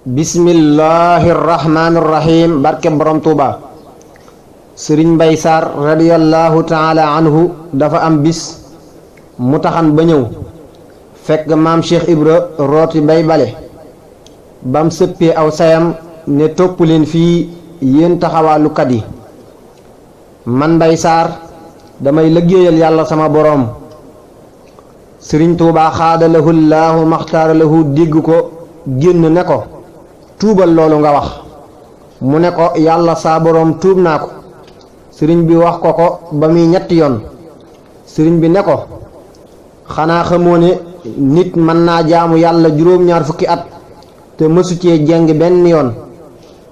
bismillahi rahmaani rahim barke borom Tuuba. Sëriñ Mbay Saar radiyallahu taala anhu dafa am bis mu taxan ba ñëw fekk maam Cheikh Ibra rooti bay bale bam sëppee aw sayam ne topp leen fii yéen taxawaalukat yi man Mbay Saar damay liggéeyal yàlla sama boroom. Sëriñ Tuuba xaadalahu llaahu maxtaara lahu dégg ko génn ne ko tuubal loolu nga wax. mu ne ko yàlla saa boroom tuub naa ko. sëriñ bi wax ko ba muy ñetti yoon. sëriñ bi ne ko xanaa xamoo ne nit mën naa jaamu yàlla juróom-ñaar fukki at te mësu cee jeng benn yoon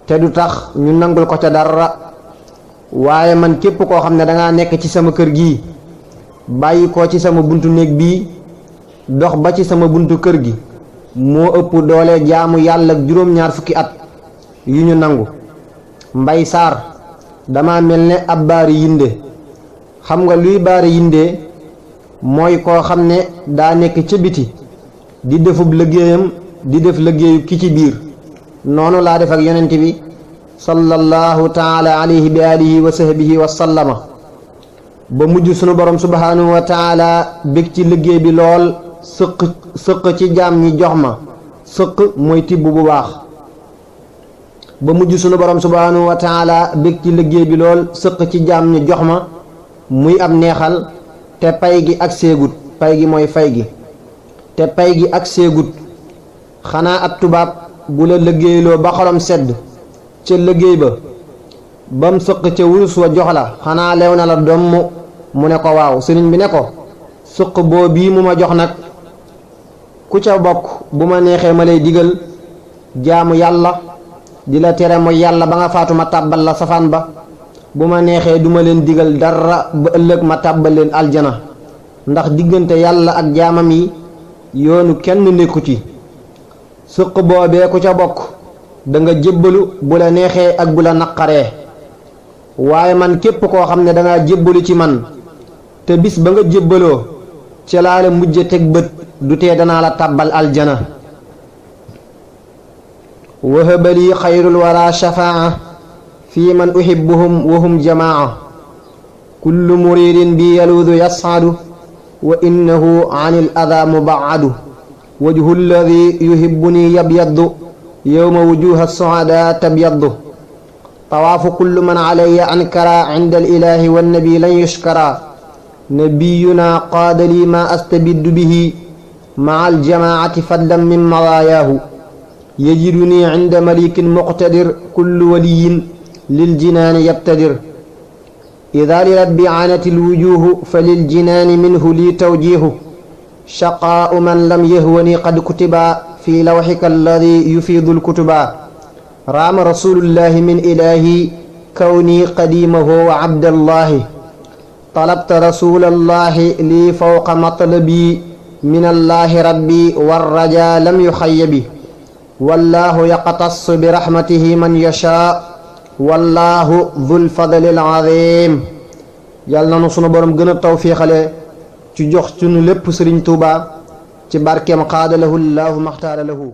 te du tax ñu nangul ko ca dara. waaye man képp koo xam ne dangaa nekk ci sama kër gii bàyyi ko ci sama buntu néeg bii dox ba ci sama buntu kër gi moo ëpp doole jaamu yàlla juróom-ñaar fukki at yu ñu nangu. Mbay Saar dama mel ne ab baari yinde. xam nga luy baari yinde mooy koo xam ne daa nekk ca biti di defub liggéeyam di def liggéeyu ki ci biir. noonu laa def ak yonent bi sallallahu taala alayhi bi alihi wa sahbihi wa sallama ba mujj sunu borom subhanahu wa taala bég ci liggéey bi lool sëq ci jaam ñi jox ma. sëq mooy tibb bu baax. ba mujj sunu borom subhanahu wa taala bég ci liggéey bi lool sëq ci jaam ñi jox ma muy ab neexal te pay gi ak seegut. pay gi mooy fay gi te pay gi ak seegut. xanaa ab tubaab bu la liggéeyloo ba xolam sedd ca liggéey ba bam sëq ca wurus wa jox la xanaa lew na la doom mu ne ko waaw. sëriñ bi ne ko sëq boo bii mu ma jox nag ku ca bokk bu ma neexee ma lay digal jaamu yàlla di la tere mooy yàlla ba nga faatu ma tàbbal la safaan ba. bu ma neexee duma leen digal dara ba ëllëg ma tàbbal leen aljana ndax diggante yàlla ak jaamam yi yoonu kenn nekku ci. sëq boobee ku ca bokk da nga jébbalu bu la neexee ak bu la naqaree. waaye man képp koo xam ne dangaa jébbalu ci man te bis ba nga jébbaloo ca laa la mujj teg bët du tee danaa la tàbbal aljana. wahabali xayrul wara shafaa fi man uhibbuhum wa hum jamaa. kullu muridin bi yaluudu yas'adu wa innahu anil adaa mubaadu. wajhu alladi yuhibbuni yabyaddu yowma wujuha suada tabyaddu. tawaafu kullu man alayya ankara inda alilahi wannabi lan yushkara. nabiyuna qaada li ma astabiddu bihi maa aljamaati fadlan min madaayaahu. yajiduni inda malikin muqtadir kullu waliyin liljinaani yabtadir. ida li rabbi aanati alwujuhu fa liljinaani minhu li tawjihu. shaqaau man lam yahwani qad kutiba fi lawxika alladi yufiidu alkutuba. raama rasulullahi min ilahi kawni qadimahu wa abdallahi. talabta rasulallahi lii fawqa matlabi min allahi rabbi warraja lam yuxayyabi. wallahu yaqtassu bi rahmatihi man yashaa wallahu dhul fadlil azim. yàlla na nu sunu borom gën a tawfiixale ci jox sunu lépp Sëriñ Tuuba ci barkeem xaadalahu llaahu maxtaara lahu.